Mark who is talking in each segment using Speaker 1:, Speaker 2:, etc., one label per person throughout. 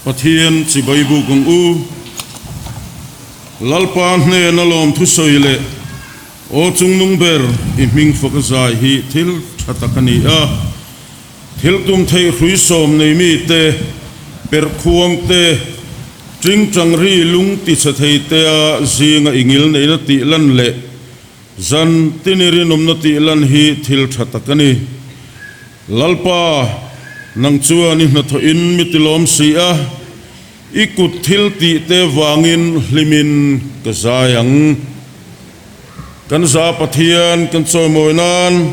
Speaker 1: Pathian chibai buk ang u. Lalpa hnena lawmthu sawi leh Aw chungnung ber i hming fak a zai hi thil tha tak a ni a. Thil tum theih hrui sawm nei mite, perhkhuang te, tingtang ri lung ti chhe thei te a zinga i ngil neihna tih lan leh zan tin i rinawmna tih lan hi thil tha tak a ni. Lalpa, nang chuan i hnathawhin mi tilawm si a, i kut thil tih te vangin hlimin ka zai ang. Kan za Pathian kan chawimawi nan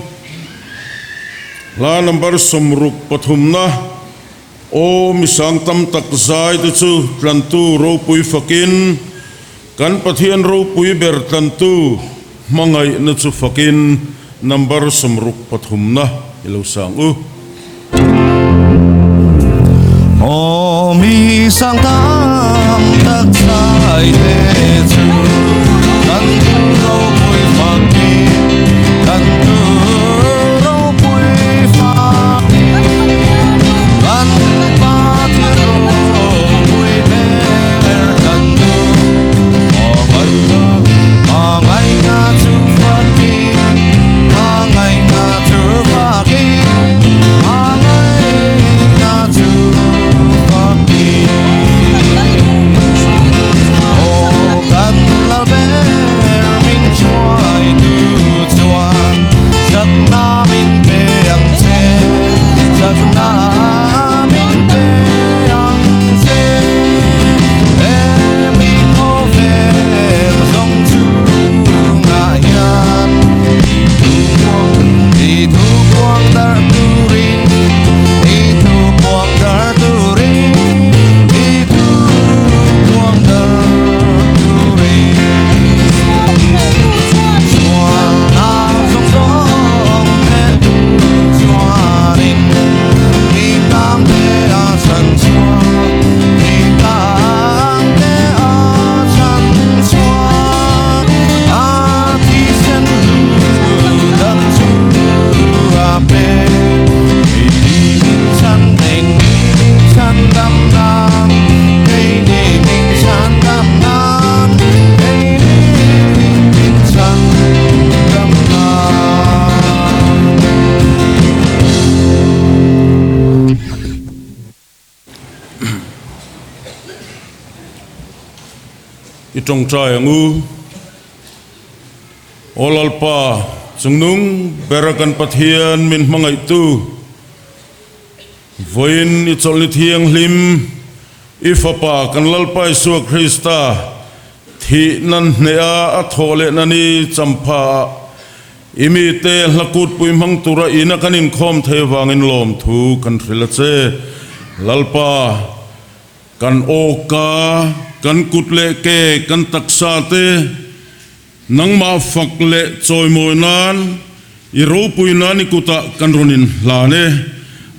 Speaker 1: hla number 63na Aw misang tam tak zai te chu tlantu ropui fakin, kan Pathian ropui ber tlantu hmangaihna chu fakin number 63na i lo sang u.
Speaker 2: Aw mi sang tam tak zai te chu kan tu ropui fakin, kan tu ropui fakin, kan Pathian ropui ber kan tu hmangaihna chu fakin, hmangaihna chu fakin, hmangaihna chu fakin. Aw kan lal ber min hruaitu chuan chakna min pe ang che, chakna min pe ang che. He mi khawvel zawng chungah hian i thu puang darh turin, i thu puang darh turin, i thu puang darh turin. Chuan a zawng zawng te tu chuanin mi tang te a chan chhuak, mi tang te a chan chhuak, a thisen lu dang chu a pe. Keini min chhan engni min chhan dam nan, keini min chhan dam nan, keini min chhan dam nan.
Speaker 1: I tawngtai ang u. Aw Lalpa, chungnung bera kan Pathian min hmangaihtu, vawiin i chawlhni thianghlim, i Fapa kan Lalpa Isua Krista thih nan hneha a thawh leh na ni champha ah i mite hla kutpui hmang tura ina kan inkhawm thei avangin lawmthu kan hrilh a che. Lalpa, kan awka, kan kut leh ke, kan taksa te, Nangmah fak leh chawimawi nan i ropui nan i kutah kan rawn inhlan e.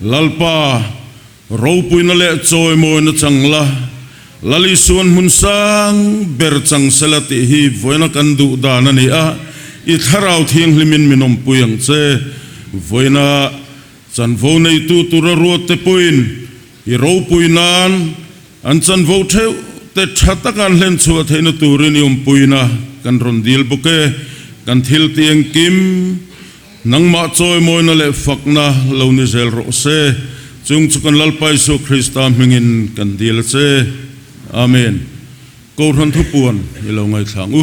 Speaker 1: Lalpa, ropuina leh chawimawina chang la, Lal Isuan hmun sang ber chang sela tih hi vawiina kan duh dan a ni a, i Thlarau Thianghlimin min awmpui ang che. Vawiina chanvo neitu tura ruatte pawhin i ropui nan An chanvo theuh te tha taka an hlen chhuah theihna turin i awmpuina kan rawn dil bawk e. Kan thil ti engkim nangmah chawimawina leh fakna lo ni zel rawh se. Chung chu kan Lalpa Isua Krista hmingin kan dil a che. Amen. Kohhran thupuan i lo ngaithla ang u.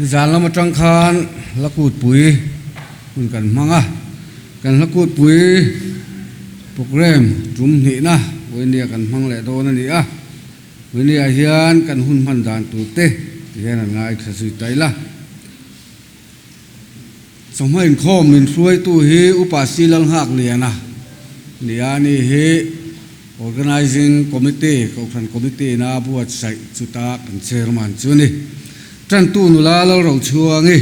Speaker 3: Zan lam atang khan hla kutpui hun kan hmang a, kan hla kutpui programme tum hnihna Vawinia kan hmang leh dawn a ni a, Vawinia hian kan hun hman dan tur te ti hian an ngaithla zui ta ila. Chawhma inkhawm min hruaitu hi Upa Silal Nghakliana ni a, ani hi Organising Committee, Kohhran Committee ina buatsaih chuta kan Chairman chu a ni. Tantu nula Lalrochhuangi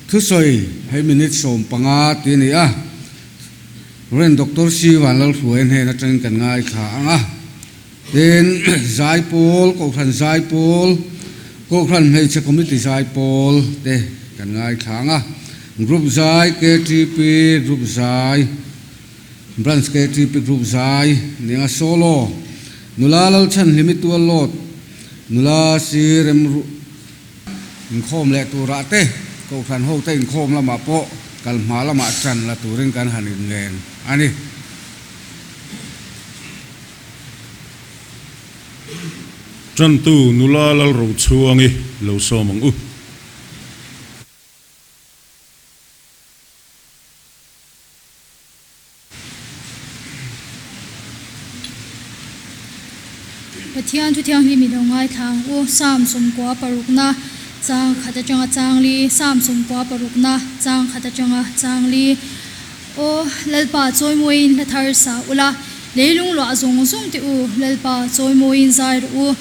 Speaker 3: thusawi hei minute 15 ti a ni a, Rev Doctor Sivan Lalhruaia hnen atangin kan ngaithla ang a. Tin, Zaipawl, Kohhran Zaipawl, Kohhran Hmeichhe Committee Zaipawl te kan ngaithla ang a. Group zai KTP Group zai Branch KTP Group zai nia Solo Nula Lalchhanhlimi Tuallawt Nula Si Remru Inkhawm leh turah te Kohhran hote inkhawm lamah pawh kal hma lamah tan la turin kan han inngen a ni.
Speaker 1: Tantu nula Lalrochhuangi lo sawm ang u.
Speaker 4: Pathian thu thianghlim i lo ngaithla ang u. Psalm sawmkua parukna chang khat atanga chang li, Psalm sawmkua parukna chang khat atanga chang li. Aw Lalpa chawimawiin hla thar sa ula, leilung luah zawng zawng teh u, Lalpa chawimawiin zai rawh u.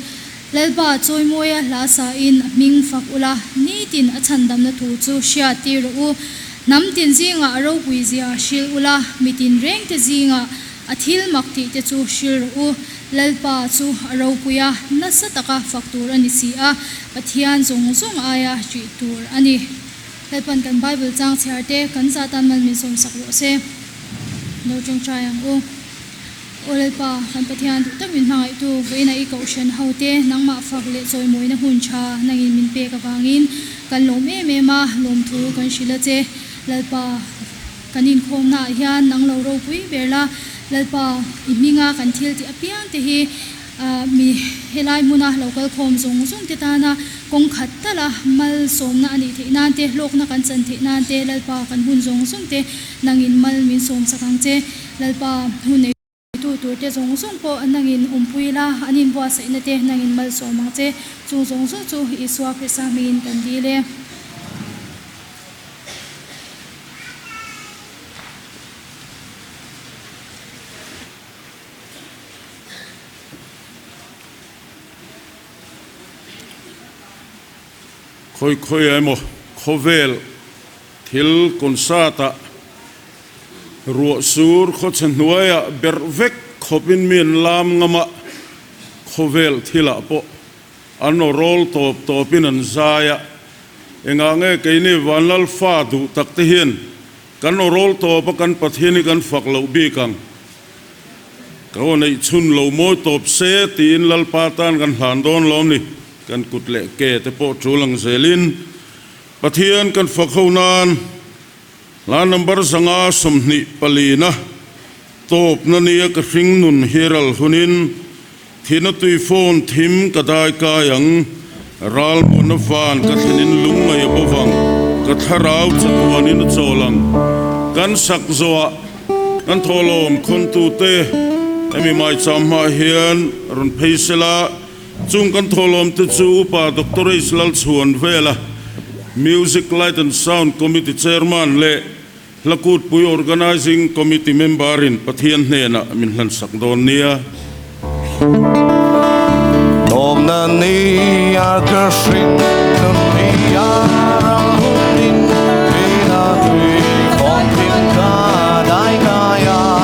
Speaker 4: Lalpa chawimawia hla sain a hming fak ula, nitin a chhandamna thu chu hriat tir rawh u. Hnam tin zingah a ropui zia hrilh ula, mitin rengte zingah a thil mak tih te chu hrilh rawh u. Lalpa chu a ropui a, nasa taka fak tur a ni si a, Pathian zawng zawng aia ṭih tur a ni. Lalpan kan Bible chang chhiar te kan zatan mal min sawmsak rawh se. Lo ṭawngṭai ang u. Aw Lalpa, kan Pathian duh tak min hmangaihtu, vawiina i kohhran ho te nangmah fak leh chawimawina hun tha nangin min pek avangin kan lawm em em a, lawmthu kan hrilh a che. Lalpa, kan inkhawmnaah hian nang lo ropui ber la, Lalpa, i hminga kan thil tih apiang te hi mi helai hmuna lo kal khawm zawng zawng te tana kawng khat tala malsawmna a nih theih nan te, hlawkna kan chan theih nan te, Lalpa kan hun zawng zawng te nangin mal min sawmsak ang che. Lalpa, hun neitu turte zawng zawng pawh nangin awmpui la, an inbuatsaihna te nangin malsawm ang che. Chung zawng zawng chu Isua Krista hmingin kan dil e.
Speaker 1: Khawi khawi emaw khawvel thil concert ah Ruah sur khawchhe hnuaiah berh vek khawpin mi an lam ngam a, khawvel thilah pawh an aw rawl tawp tawpin an zai a. Engah nge keini Vanlal fa duh tak te hian kan aw rawl tawp a kan Pathian hi kan fak loh bik ang? Ka aw neih chhun lo mawi tawp se tiin Lalpa tan kan hlan dawn lawm ni? Kan kut leh ke te pawh tul ang zelin Pathian kan fak ho nan. Hla number 524 na tawpna nia ka hring nun hi ral hunin thihna tui phone thim ka dai kai ang, ral hmuhna van ka thlenin lungngaih a bo vang, ka thlarau chatuanin a chawl ang. Kan sak zawhah kan thawhlawm khawntute hemi maicham hmaah hian rawn phei sela, Chung kan thawhlawm te chu Upa Doctor H. Lalchhuan Vela, Music Light and Sound Committee Chairman leh Hlakutpui Organising Committee member in Pathian hnenah min hlansak dawn nia.
Speaker 2: Lawmna ni a ka hring nun hi a ram hunin Thina tui khawm thim ka dai kai a.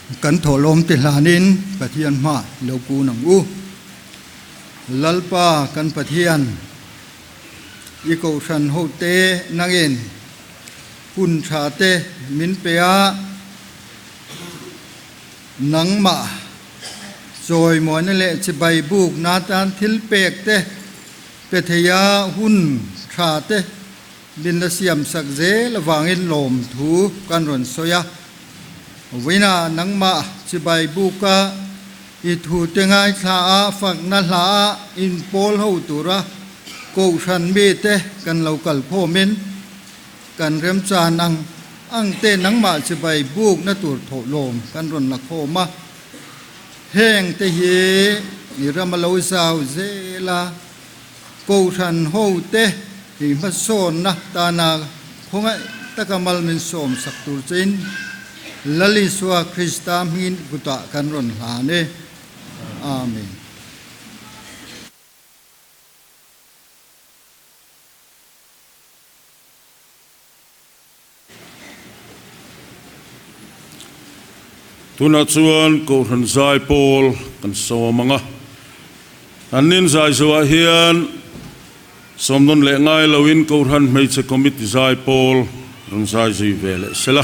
Speaker 5: Kan thawhlawm ti hlanin Pathian hma lo kun ang u. Lalpa kan Pathian, i kohhran hote nangin hun tha te min pe a, nangmah chawimuana leh chibai bukna tan thil pek te pe thei a, hun tha te min la siam sak zel avangin lawmthu kan rawn sawi a. Vawiina nangmah chibai buka i thute ngaithla a, fakna hla a inpawl ho tura kohhran mite kan lo kal khawmin kan remchan ang ang te nangmah chibai bukna tur thawhlawm kan rawn la khawm a. Heng te hi i ram a lo zau zel a. Kohhran hote hi hmasawnna tana khawngaih taka mal min sawm sak tur chein Lal Isua Krista hmingin kutah kan rawn hlan e. Amen.
Speaker 1: Tunah chuan Kohhran zai pawl kan sawm ang a, an nin zai zawhah hian sawm nawn leh ngai loin Kohhran Hmeichhe Committee zai pawl rawn zai zui ve leh sela.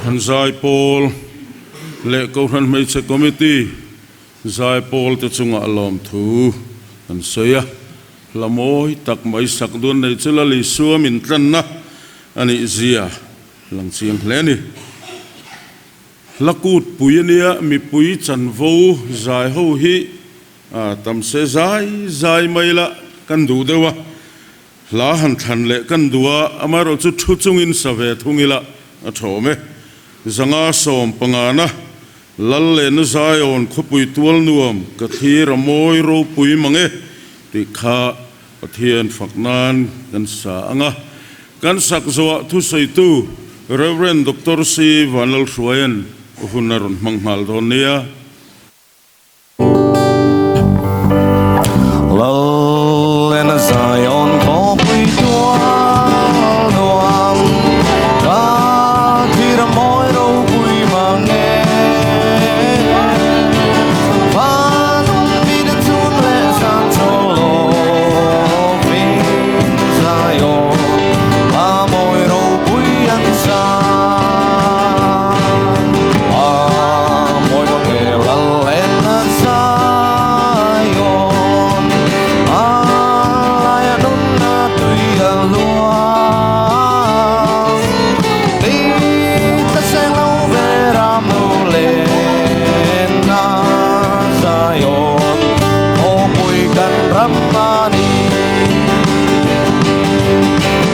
Speaker 1: Kohhran Zaipawl leh Kohhran Hmeichhe Committee Zaipawl te chungah lawmthu an sawi a, hla mawi tak mai sak dun nei chu Lal Isua min tlanna a nih zia lang chiang hle a ni. Hla kut pui a nia, mipui chanvo zai ho hi tam se zai zai mai la kan duh deuh a, hla han thlan leh kan duh a, amaherawhchu thu chungin sa ve thung ila a thawm e. Zanga sawm pangana Lal leh na Zion khawpui tual nuam ka thlir a mawi ropui mang e tih kha Pathian fak nan kan sa ang a. Kan sak zawhah thusawitu Rev. Doctor C. Vanlalhruaia'n hun a rawn hmang nghal dawn nia.
Speaker 2: Lal leh na Zion khawpui tual nuam ka thlir a mawi ropui mang e. Van mite chhun leh zan chawl lovin Zion a mawi ropui an sa. A mawi mang e lal leh na Zion a laia nunna tui a luang. Titla seng lo ve ram lo lenna Zion khawpui kan ram a ni.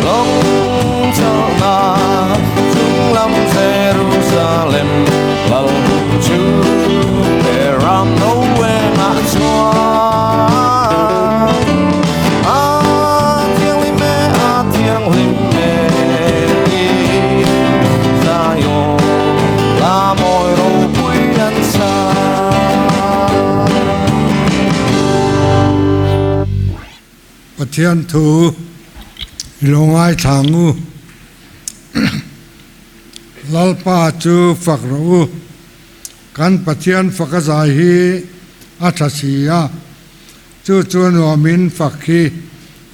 Speaker 2: Lawng chawlhna chunglam Jerusalem lal hmun chu pe ram no engah chuan a thianghlim e a thianghlim e i Zion la mawi ropui an sa.
Speaker 6: Pathian thu i lo ngaithla ang u. Lalpa chu fak rawh u. Kan Pathian fak a zai hi a tha si a, chu chu nuamin fak hi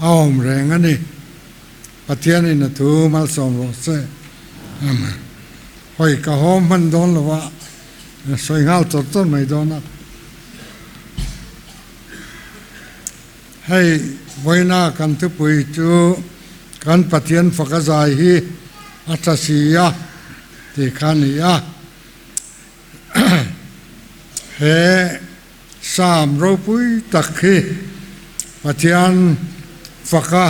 Speaker 6: a awm reng a ni. Pathianin a thu malsawm rawh se. Amen. Hawi ka haw hman dawn lo a, sawi nghal chawr chawr mai dawn a. Hei vawiina kan thupui chu kan Pathian fak a zai hi a tha si a tih kha a ni a. He Psalm ropui tak hi Pathian faka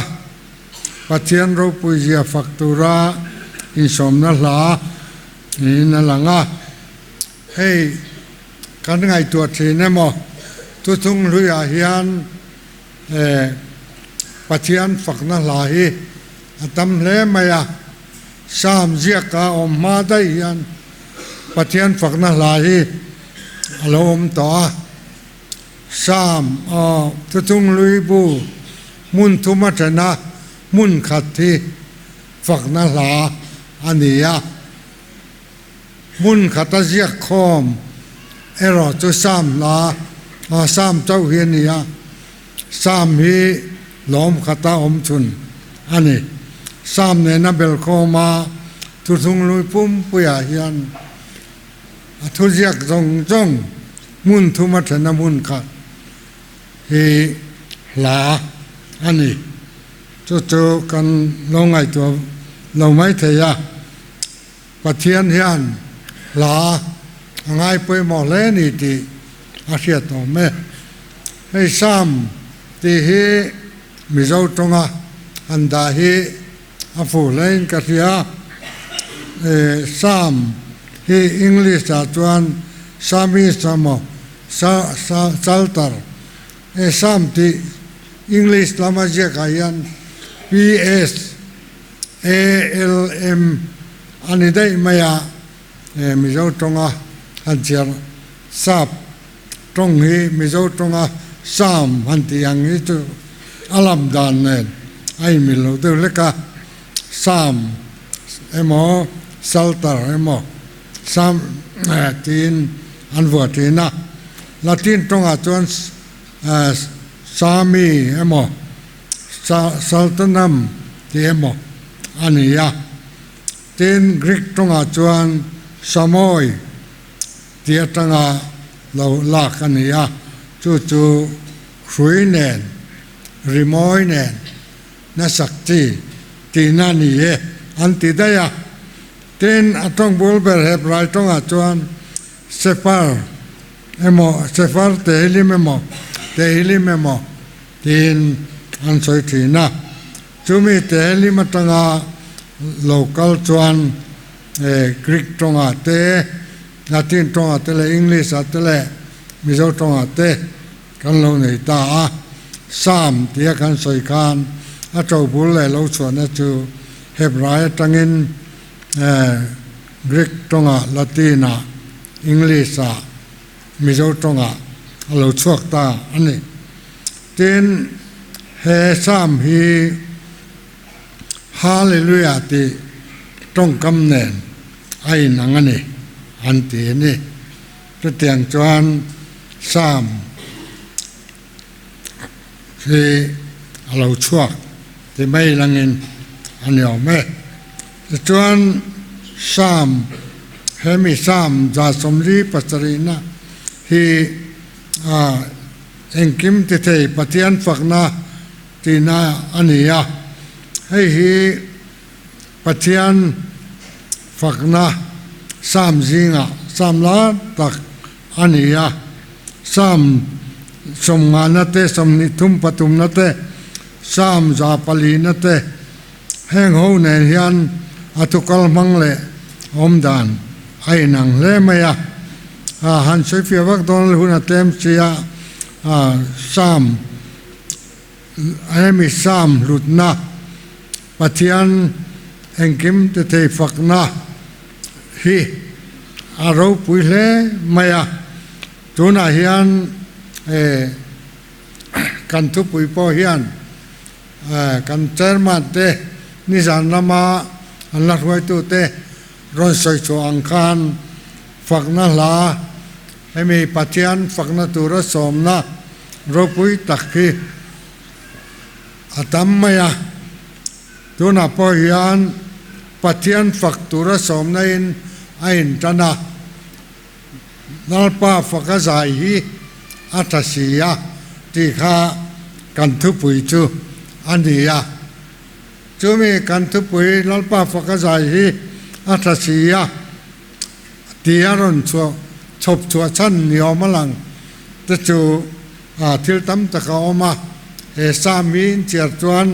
Speaker 6: Pathian ropui zia fak tura insawmna hla niin a lang a. Hei kan ngaihtuah thin emaw Thuthung hluiah hian Pathian fakna hla hi a tam hle mai a. Psalm ziaka awm hma daih hian Pathian fakna hla hi a lo awm tawh a. Psalm aw Thuthung Hlui bu hmun thum a then a, hmun khat hi fakna hla a ni a. Hmun khata ziak khawm erawh chu Psalm hla aw Psalm chauh hi a ni a. Psalm hi lawm khata awm chhun a ni. Psalm nena belkhawm a Thuthlung Hlui pumpuiah hian a thuziak zawng zawng hmun thum a then a hmun khat hi hla a ni. Chu chu kan lo ngaihtuah lo mai thei a. Pathian hian hla a ngai pawimawh hle a ni tih a hriat awm e. Hei Psalm tih hi Mizo tawnga han dah hi a fuh hlein ka hria. Psalm hi English ah chuan Psalmist emaw Psalter e Psalm tih English lama ziakah hian PS ALM a ni daih mai a, Mizo tawnga han chhiar sap tawng hi Mizo tawnga Sam han tih ang hi chu a lam dan nen a inmil lo deuh hlek a, Sam emaw Salter emaw Sam tiin an vuah thin a, Latin tawngah chuan Sami emaw Saltanam tih emaw a ni a. Tin, Greek tawngah chuan Samoy tih atanga lo lak a ni a, chu chu hrui nen, rimawi nen nasak chi tihna a ni e an ti daih a. Tin, a tawng bul ber Hebrai tawngah chuan Sefar emaw, Sefar Tehillim emaw, Tehillim emaw tiin an sawi thin a. Chumi Tehillim atanga lo kal chuan Greek tawngah te, Latin tawngah te leh English ah te leh Mizo tawngah te kan lo nei ta a. Psalm tia kan sawi khan a tobul leh lo chhuahna chu Hebrai atangin Greek tawngah, Latin ah, English ah, Mizo tawngah a lo chhuak ta a ni. Tin, he Psalm hi Hallelujah tih tawngkam nen a inang a ni an ti a ni. Chutiang chuan Psalm hi a lo chhuak ti mai langin a ni awm e. Tichuan Psalm, hemi Psalm 47na hi engkim ti thei Pathian fakna tihna a ni a, hei hi Pathian fakna Psalm zingah Psalm lar tak a ni a. Psalm 50na te, 23 pathumna te, Psalm 104na te heng ho nen hian a thukal hmang leh awmdan a inang hle mai a. Han sawifiah vak dawn hun a tlem sia, Psalm Hemi Psalm hlutna, Pathian engkim ti thei fakna hi a ropui hle mai a. Tunah hian kan thupui pawh hian kan chairman te nizan lama an la hruaitute rawn sawi chhuah ang khan fakna hla hemi Pathian fakna tura sawmna ropui tak hi a tam mai a. Tunah pawh hian Pathian fak tura sawmna in a intan a, Lalpa faka zai hi a tha si a tih kha kan thupui chu a ni a. Chumi kan thupui Lalpa faka zai hi a tha si a tih a rawn chhuah chhawp chhuah chhan ni awm a lang te chu thil tam tak a awm a. He Psalm hi inchhiar chuan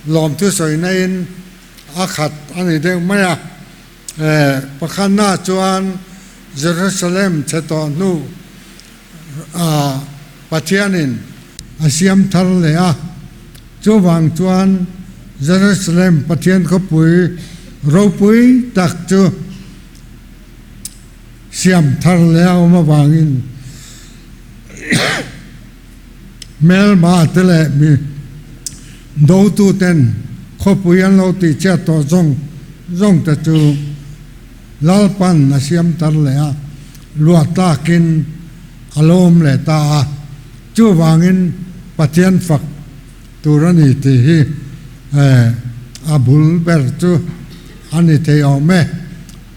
Speaker 6: lawmthu sawina in a khat a ni deuh mai a. Pakhatna chuan Jerusalem chhe tawh hnu ah Pathianin a siam thar leh a, chuvang chuan Jerusalem Pathian khawpui ropui tak chu siam thar leh a awm avangin hmelma te leh mi dotuten khawpui an lo tihchhiat tawh zawng zawng te chu Lalpan a siam tar leh a, luah tlakin a lo awm leh ta a, chuvangin Pathian fak tur a ni tih hi a bul ber chu a ni thei awm e.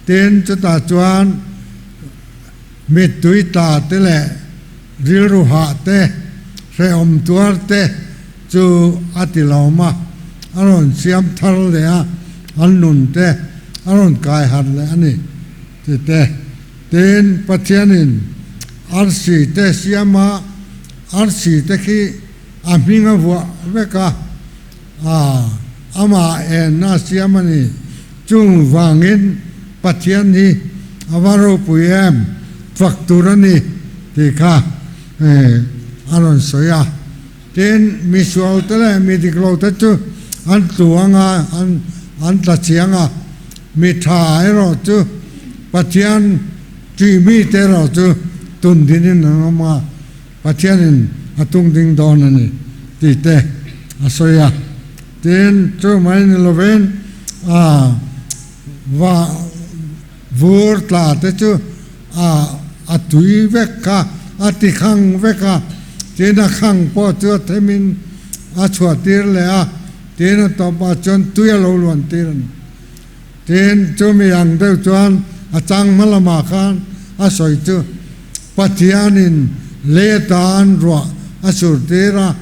Speaker 6: Tin, chutah chuan mittui tla te leh rilru hah te, hrehawm tuar te chu a ti lawm a, a rawn siam thar leh a, an nun te a rawn kai harh leh a ni ti te. Tin, Pathianin arsi te siam a, arsi te khi a hming a vuah vek a, amah enna a siam a ni. Chung vangin Pathian hi a va ropui em, fak tur a ni tih kha a rawn sawi a. Tin, misual te leh mi dik lo te chu an tlu ang a, an tla chiang a. Mi tha erawh chu Pathian tih mite erawh chu tun dinin an awm a, Pathianin a tung ding dawn a ni tih te a sawi a. Tin, chu mai ni lovin a va vur tla te chu a a tui vek kha a ti khang vek a, tin a khang pawh chu a themin a chhuah tir leh a, tin a tawpah chuan tui a lo luan tir a ni. Tin, chumi ang deuh chuan a chang hma lamah khan a sawi chu Pathianin lei atan ruah a sur tir a,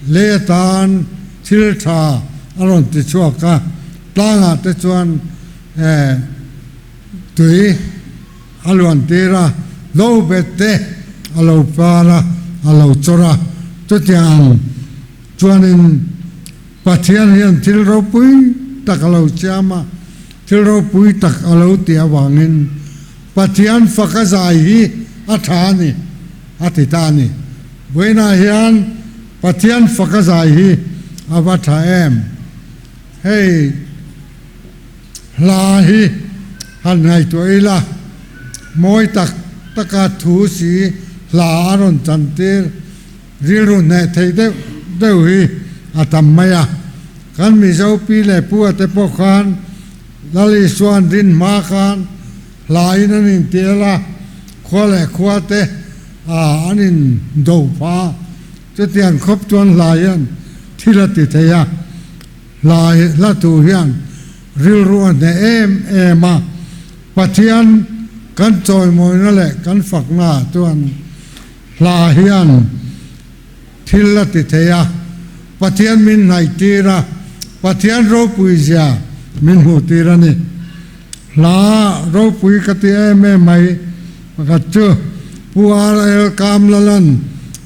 Speaker 6: lei atan thil tha a rawn ti chhuak a, tlangah te chuan tui a luan tir a, lo bet te a lo par a, a lo chawr a, chutiang ang chuanin Pathian hian thil ropui tak a lo siam a, thil ropui tak a lo ti avangin Pathian fak a zai hi a tha a ni, a ti ta a ni. Vawiinah hian Pathian fak a zai hi a va tha em? Hei hla hi han ngaihtuah ila, mawi tak taka thu si hla a rawn chantir. Rilru hneh theih deuh deuh hi a tam mai a. Kan Mizo pi leh pu a te pawh khan Lal Isua'n rin hma khan hlain an intial a, khua leh khua te a an in do pha. Chutiang khawp chuan hla hian thil a ti thei a, hla hla thu hian rilru a hneh em em a. Pathian kan chawimawina leh kan fakna ah chuan Hla hian thil a ti thei a, Pathian min hnaihtir a, Pathian ropui zia min hmuhtir a ni. Hla ropui ka ti em em mai pakhat chu Pu RL Kamlalan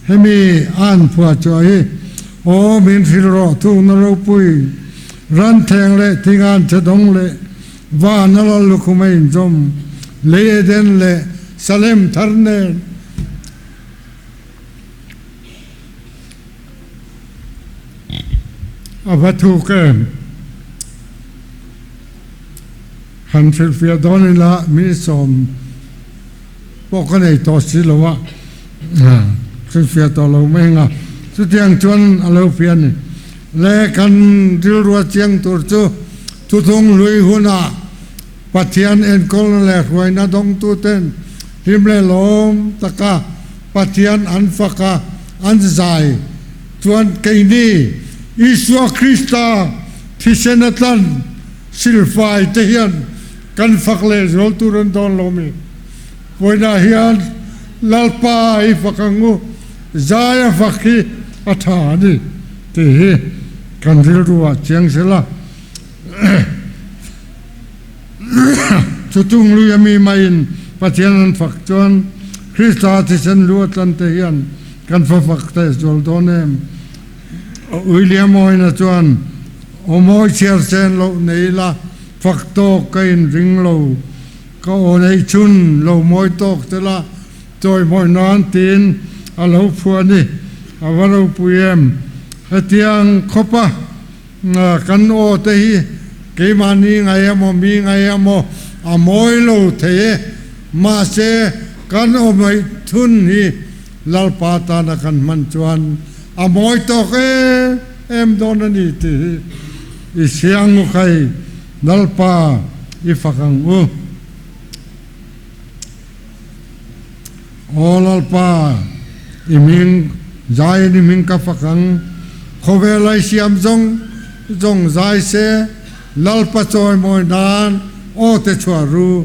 Speaker 6: hemi a an phuah chhuah hi, Aw min hrilh rawh thukna ropui, ran theng leh thingan che dawng leh van a lal lukhum a inzawm, lei Eden leh Salem thar nen. A va thuk em? Han hrilhfiah dawn ila mi sawm pawh ka nei tawh si lo a, hrilhfiah tawh lo mai anga chutiang chuan a lo fiah a ni. Le kan rilrua chiang tur chu thuthlung hlui hunah Pathian enkawlna leh hruaina dawngtuten hlim leh lawm taka Pathian an fak a, an zai chuan keini Isua Krista thisen a tlan silfai te hian kan fak leh zual tur an dawn lo mi? Vawiinah hian Lalpa i fak ang u, zai a fak hi a tha a ni tih hi kan rilru ah chiang sela. Chutung lui ami maiin Pathian an fak chuan Krista thisen lu a tlan te hian kan fa fak thei zual dawn em? William Owen-a chuan, Aw mawi chhiar sen loh nei ila, fak tawk ka inring lo, ka aw neih chhun lo mawi tawk te la chawimawi nan tiin a lo phuah a ni. A va ropui em? Hetiang khawpa Kan aw te hi keimahni ngai emaw mi ngai emaw a mawi lo thei e, mahse kan aw mai thun hi Lalpa tana kan hman chuan a mawi tawk em em dawn a ni tih hi i siang u khai, Lalpa i fak ang u. Aw Lalpa, i hming zaiin i hming ka fak ang. Khawvel ai siam zawng zawng zai se, Lalpa chawimawi nan aw te chhuah ru,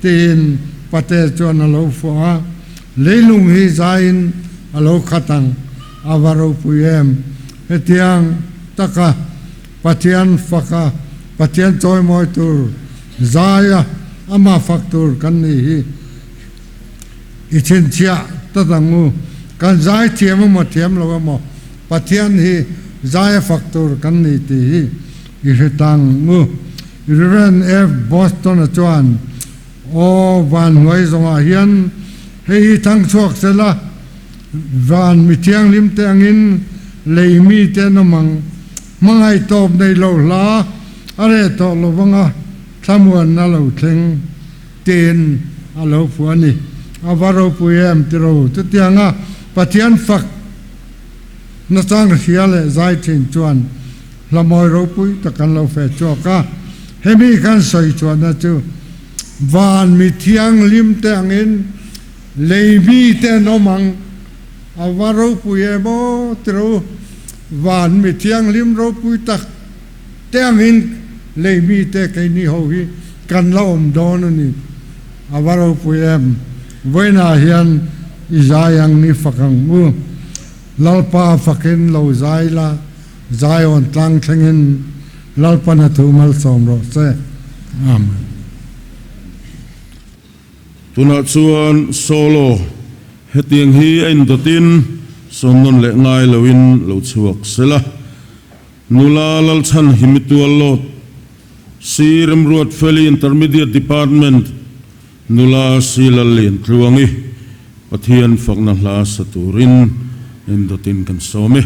Speaker 6: tiin Pate chuan a lo fuah a. Leilung hi zaiin a lo khat ang, a va ropui em! Hetiang taka Pathian faka Pathian chawimawi tur zaia amah fak tur kan nih hi i chhinchhiah ta dang u. Kan zai thiam emaw thiam lo emaw Pathian hi zaia fak tur kan ni tih hi i hre tang u. Rev. F. Boston-a chuan, Aw van hnuai zawngah hian hei hi thang chhuak sela, van mi thianghlim te angin lei mite an awm ang. Hmangaih tawp nei lo hla a reh tawh lo vanga thlamuanna lo thleng tiin a lo phuah a ni. A va ropui em tiro chutianga Pathian fak nachang hria leh zai thin chuan hla mawi ropui tak an lo feh chhuak a. Hemi kan sawi chhuahna chu van mi thianghlim te angin lei mi te an awm ang. A va ropui em aw tiro van mi thianghlim ropui tak te angin lei mite keini ho hi kan la awm dawn a ni. A va ropui em! Vawiinah hian i zai ang i fak ang u. Lalpa fakin lo zai la, Zion tlang thlengin Lalpa hnathawh malsawm rawh se. Amen.
Speaker 1: Tunah chuan solo hetiang hi a indawtin sawn nawn leh ngai loin lo chhuak sela. Nula Lalchhan Himitual Lot, Si Remruat Feli Intermediate Department, Nula Si Lallian Tluangi, Pathian fakna hla sa turin indawtin kan sawm e.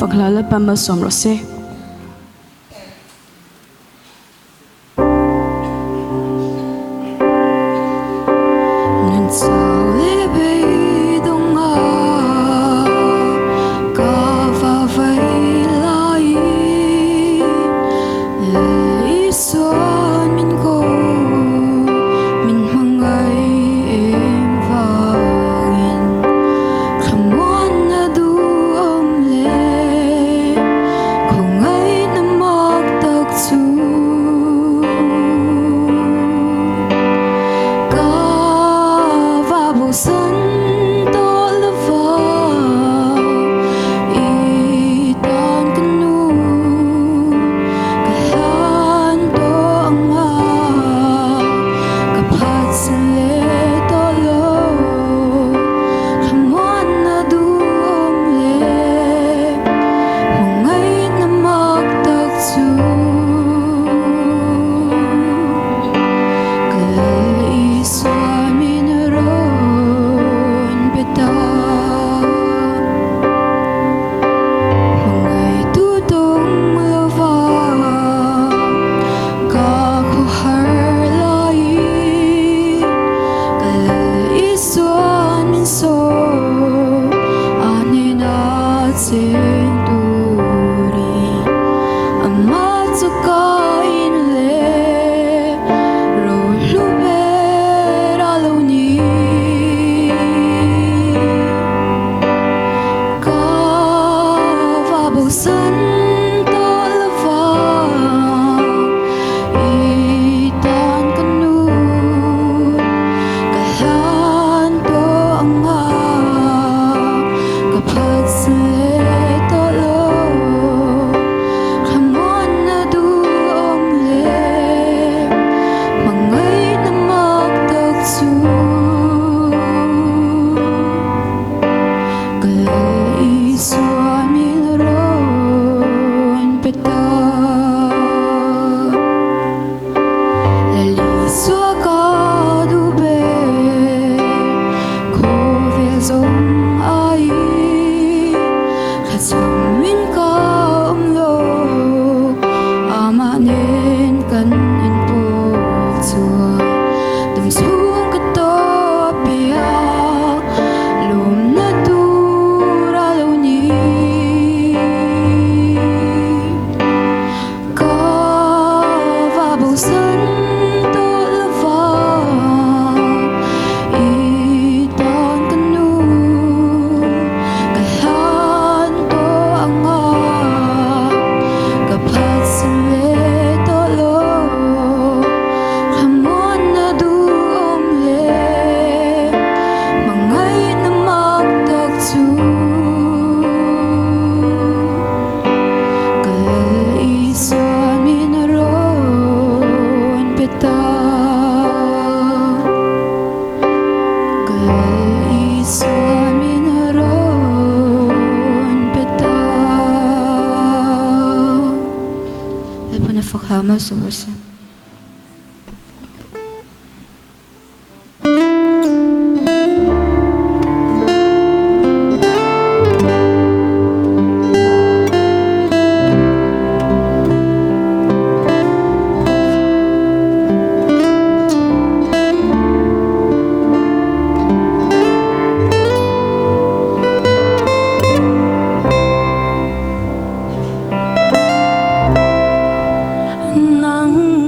Speaker 7: Fak hla Lalpa malsawm rawh se.
Speaker 8: Nang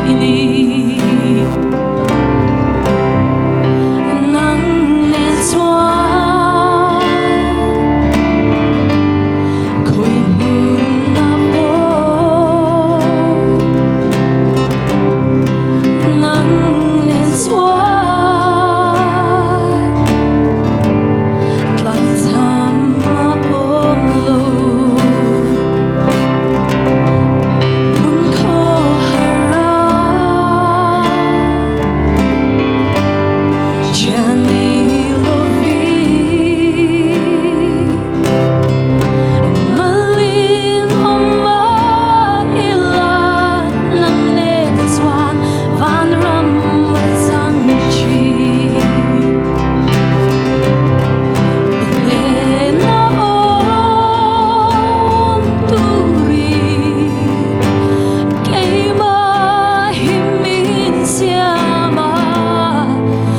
Speaker 7: hi ni. Nang nen chuan khawi hmun a pawh, nang nen chuan tlakchham a awm lo. Hmun khawhar a thian nei lovin, malin awm a ila, nang nen chuan vanram a chang thin. I hnena awm turin keimah hi min siam a,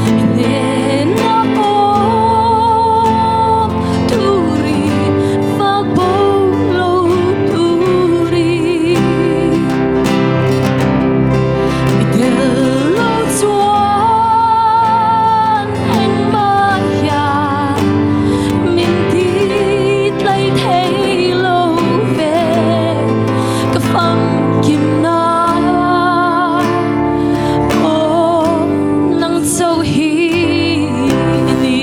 Speaker 7: i hnena awm turin fak bo lo turin. I tel lo chuan engmah hian min ti tlai thei lo ve, ka famkim na aw nang chauh hi i ni.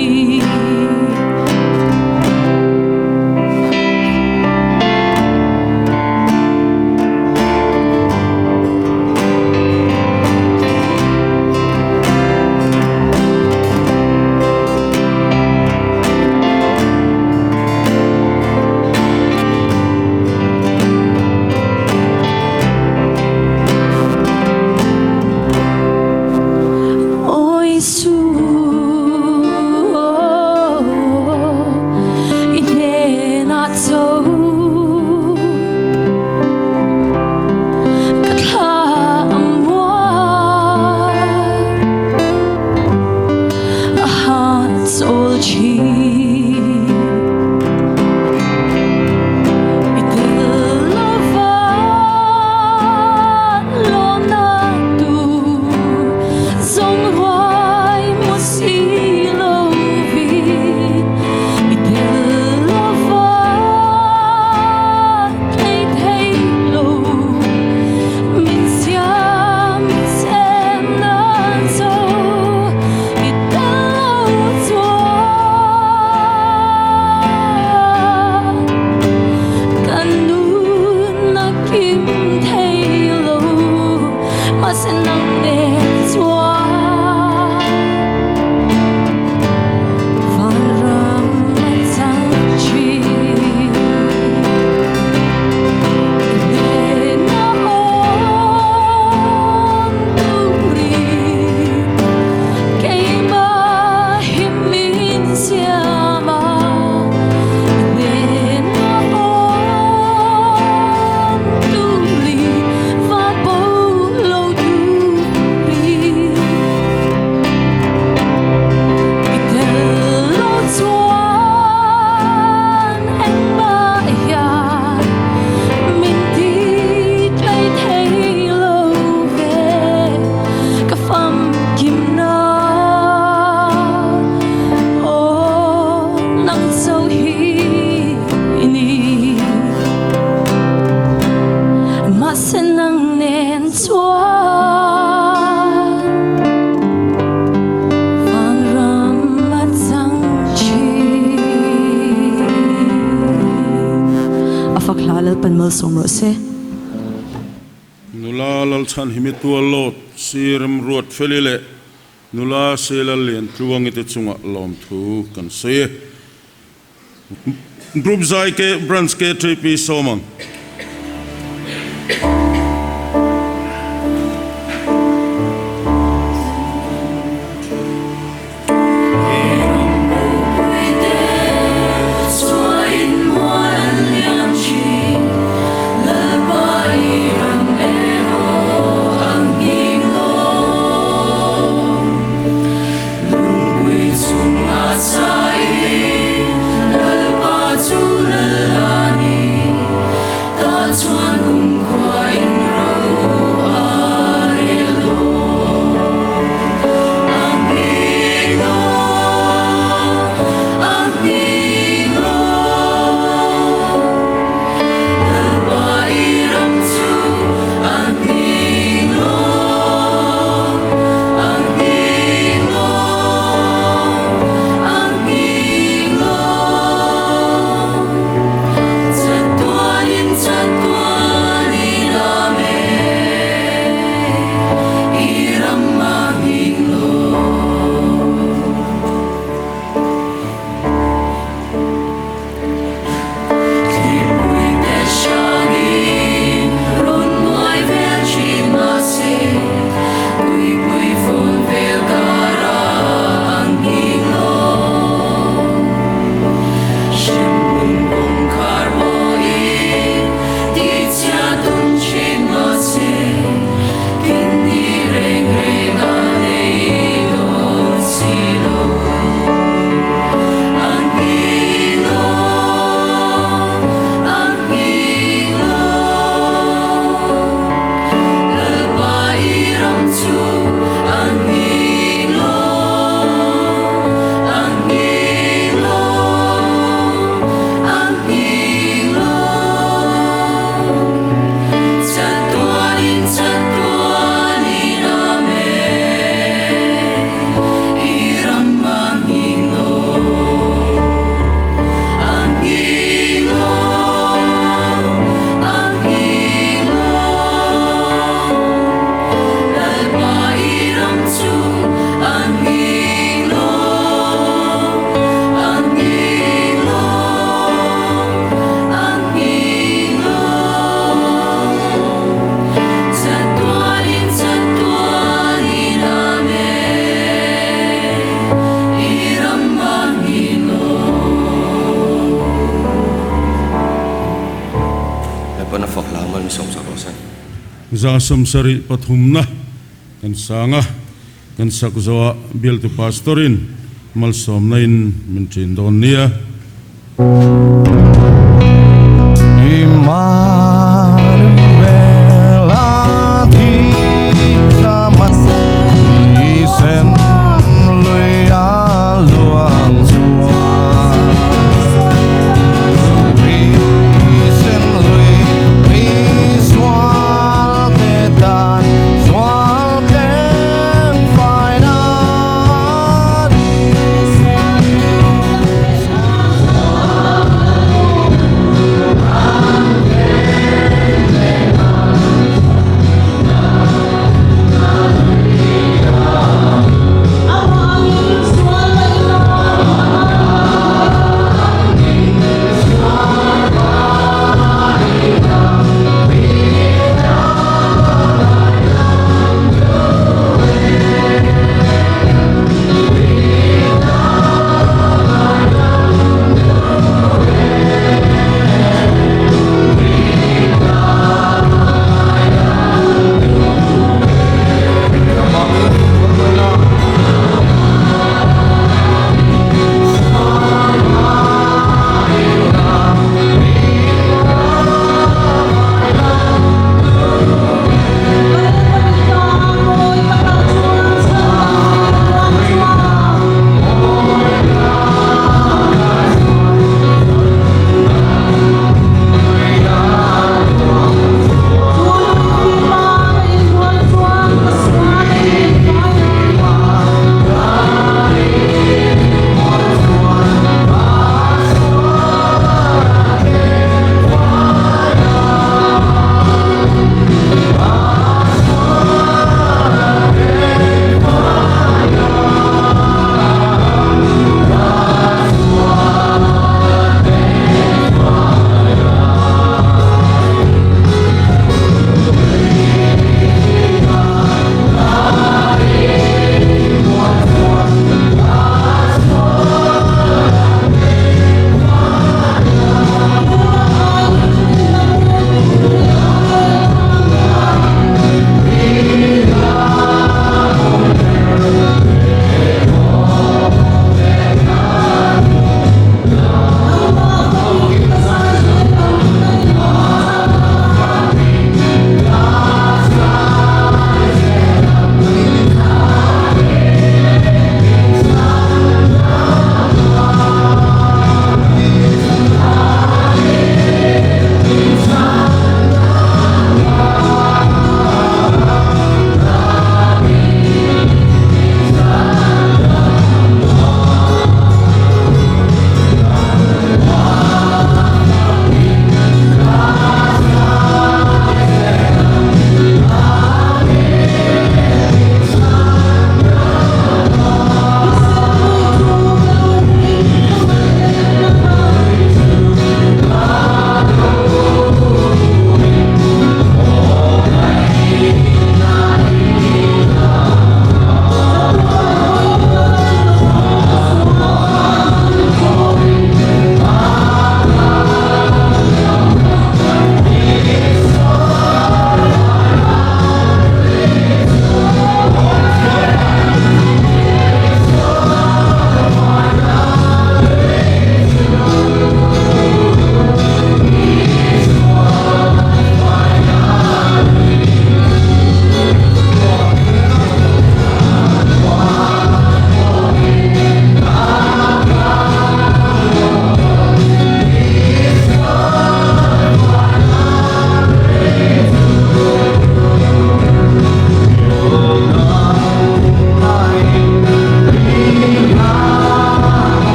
Speaker 7: Aw Isu, i hnenah chauh ka thla a mual, a hahchawl thin. I tel lova lawmna tur zawng ruai maw si lovin, i tel lova tlei thei lo, min siam chem nan zo, i tel lo chuan ka nun a kim thei lo, mahse nang nen chuan vanram a chang thin. I hnena awm turin keimah hi min siam a, i hnena awm turin van bo lo turin. I tel lo chuan engmah hian min ti tlai thei lo ve, ka famkim na aw nang chauh hi i ni. Mahse nang nen chuan vanram a chang thin.
Speaker 8: A fak hla Lalpan malsawm rawh se.
Speaker 1: Nula Lalchhanhimi Tuallawt, Sir Remruatfeli leh Nula Sela Liantluangi te chungah lawmthu kan sawi e. Group Zai K Branch K3P Sawmang.
Speaker 7: Lalpa chu Lalani, ta chuan kumkhua.
Speaker 1: 173 na kan sang a, kan sak zawhah bialtu Pastor-in malsawmna in min ṭin dawn nia.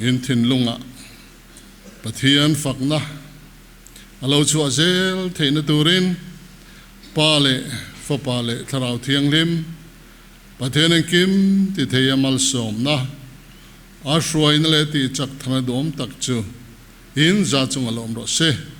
Speaker 9: In thinlungah Pathian fakna a lo chhuah zel theihna turin Pa leh Fapa leh Thlarau Thianghlim Pathian engkim ti thei a malsawmna a hruaina leh tih chak thana duhawm tak chu in za chunga lawm rawh se.